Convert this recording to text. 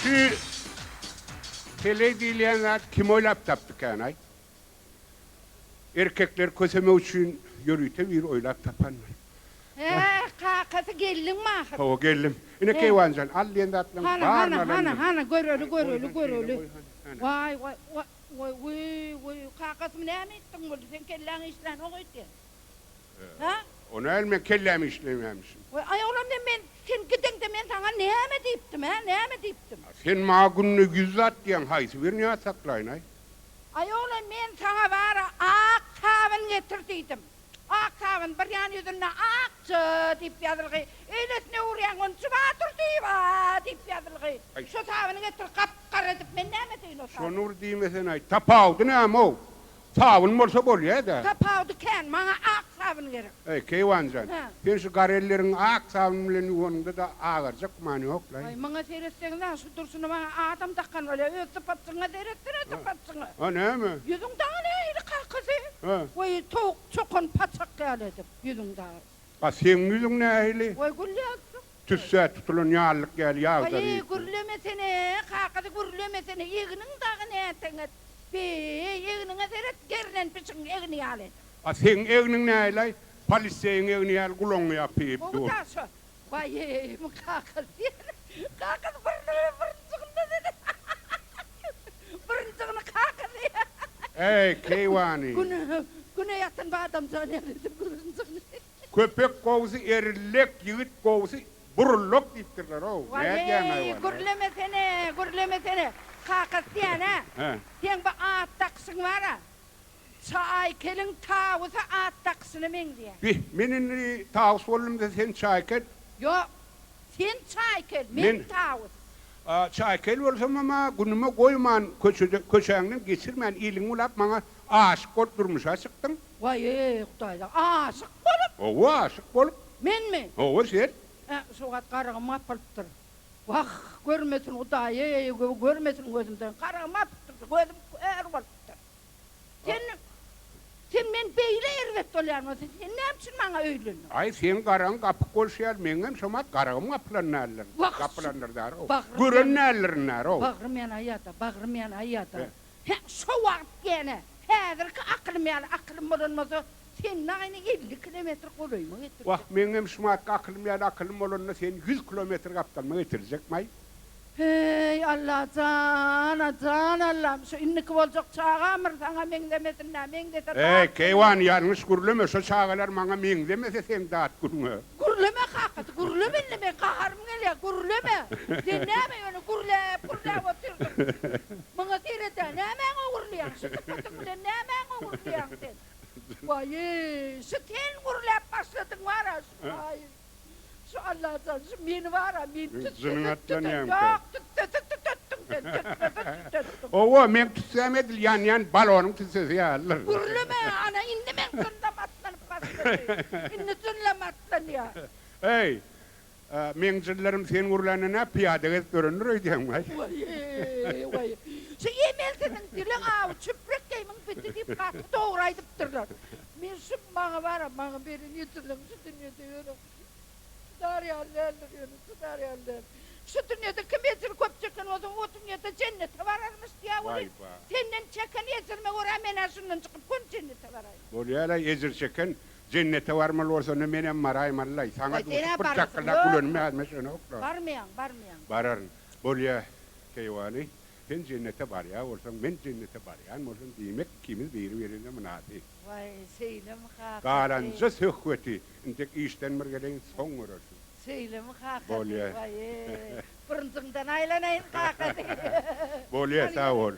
Şu heleý diýilýän zat kim oýlap tapdykän-aý? Erkekleri kösemek üçin ýörite biri oýlap tapandyr. Hä, kakasy geldiňmi ahyr? Hawa, geldim. Ine, Keýwanjan, al diýen zatlaryň Hana, baryny hana, hana, alandyryn. hana, göreli, göreli, göreli. Hana. Waý, waý, waý, waý, wiý, wiý, kakasy näme etdiň boldy? Seň kelläň işlänok öýdýän. Hä? O näl meň kelläm işlemeýärmişin? Waý, aý oglan men, men, sen gideňde men saňa näme diýipdim, hä, näme diýipdim? Sen maňa günde ýüz zat diýýäň, haýsy birini ýat saklaýyn-aý? Aý oglan men saňa bar-a ak sabyn getir diýdim. Ak sabyn bir ýan ýüzünde akja diýip ýazylgy, eýlesine öwürýäň ony Jumadurdyýewa diýip ýazylgy. Şo sabyny getir gap-gara edip men näme edeýin o sabyny. Şony bir diýmesene-aý. Tapawudy näme-ow? Sabyn bolsa bolýa-da. Tapawudy kän, maňa ak sabyn gerek. Eý, Keýwan jan, sen şu gara elleriňi ak sabyn bilen ýuwanyňda-da agarjak gümany ýok-laý. Aý, muňa seretseňiz-ä, şu durşuna maňa adam dakan bolýa. Öz sypatjygyňa seretsene, sypatjygyňa. A näme? Ýüzüň dagy nähili kakasy? Hä. Weý, towuk çokan paçak ýaly edip, ýüzüň dagy. A seň ýüzüň nähili? Weý, gül ýalyjyk. Tüssä tutulan ýallyk ýaly ýagdaryp. Aý, gürlemesene, kakasy, gürlemesene, egniň dagy näteňet. Be-eý, egniňe seret, gernen pişigiň egni ýaly edip. A seň egniň nähili-aý? Poliseýiň egni ýaly gulagyňy ýapyp dur. Gowy daşa. Waý-eý, bu kakasy diýen. Kakasy burny bilen burunjygyny seret. Burunjygyny kakasy. Eý, keýwany. Güne, güne ýatan badamjan ýaly edip burunjygyny. Köpek gowusy erillek, ýigit gowusy burullak diýipdirler-ow. Nädýäň-aý Waý-eý, walla? gürlemesene, gürlemesene. Kakasy diýen-ä. Hä. Seň bu at dakyşyň bar-a. Çaýkeliň tawusy at dakyşyna meňzeýär. Bih, men indi tawus boldum-da, sen çaýkel. Ýok, sen çaýkel, men tawus. A, çaýkel bolsamam-a, günüme goýman, köçede, köçäňden geçirmän, iliňi bulap, maňa aşyk bolup durmuşa çykdyň. Waý-eý, Hudaý-da, aşyk bolup? Hawa, aşyk bolup. Menmi? Hawa, sen. Ä, şo wagt garagym gapylypdyr. Wah, görmesin Hudaý-eý, görmesin gözümden. Garagym gapypdyr, gözüm kör bolupdyr. Sen, sen men beýle erbet bolýan bolsa, sen näme üçin maňa öýlendiň? Aý, seň garagyň gapyk bolşy ýaly, meňňem şo mat garagym gapylan däldir. Wah, Gapylandyr därow. bagrym Gören ýan, däldirin därow. bagrym ýanaýýa-da, bagrym ýanaýýa-da. Hä, şo wagt ýene, häzirki akylym ýaly akylym bolan bolsa, seni aýna 50 kilometr golaýyma getirjek. Wah, meňňem şu matky akylym ýaly akylym bolanda, seni ýüz kilometr gapdalyma getirjekmaý. Heý, Allajan, a jan Allam, şu indiki boljak çagamyr saňa meňzemesin-dä, meňzese dat Eý, günüňe. keýwany, ýalňyş gürleme, şo çagalar maňa meňzemese seň dat günüňe. Gürleme kakasy, gürleme indi, meň gaharym gelýär, gürleme. Sen näme ýöne gürläp, gürläp otyrsyň. Muňa seret-ä, nämäňe ogurlaýaň, şu sypatyň bilen nämäňe ogurlaýaň sen. Waý-eý, şu sen gürläp başladyň bar-a, şu, waý. Şu Allajan şu meni bar-a, meni Jynyň tüssesiz tütet, atlanýamyka? ýok, tüssesiz tütetdiň sen, tüssesiz tütetdiň. Hawa, meň tüssäm edil ýanýan balonyň tüssesi ýalydyr. Gürleme, ana, indi meň jynlam atlanyp başlady. Indi jynlam atlanýar. Eý, meň jynlarym sen gürlände nä pyýada gezip ýörendir öýdýäňmi-aý? Waý-eý, waý. Şu emelsiziň dili awy, çüprek geýmiň biti diýip gaty dogry aýdypdyrlar. Men şu maňa bar-a, maňa beren ejirligiň şu dünýede ýöne çydar ýaly däldir, ýöne çydar ýaly däl. Şu dünýede kim ejir köp çeken bolsa, o dünýede jennete bararmyş diýýär welin, senden çeken ejirime görä men-ä şundan çykyp göni jennete baraýyn. Bolýa-laý, ejir çeken jennete barmaly bolsa, onda menem baraýmaly-laý. Saňa Waý, sen-ä duşup bir bararsyň, jakgyldap ýok. gülenim ýadyma düşenok-la. Barmaýaň, barmaýaň. Bararyn. Bolýa, keýwany. Sen jennete barýan bolsaň, men jennete barýan bolsam, diýmek, ikimiz biri-birimize mynasyp. Waý, şeýlemi kakasy? Galanja söhbeti intek işden bir geleýin, soň görersiň. Şeýlemi kakasy? Bolýa. Waý-eý, burunjyňdan aýlanaýyn kakasy. Bolýa, sag bol.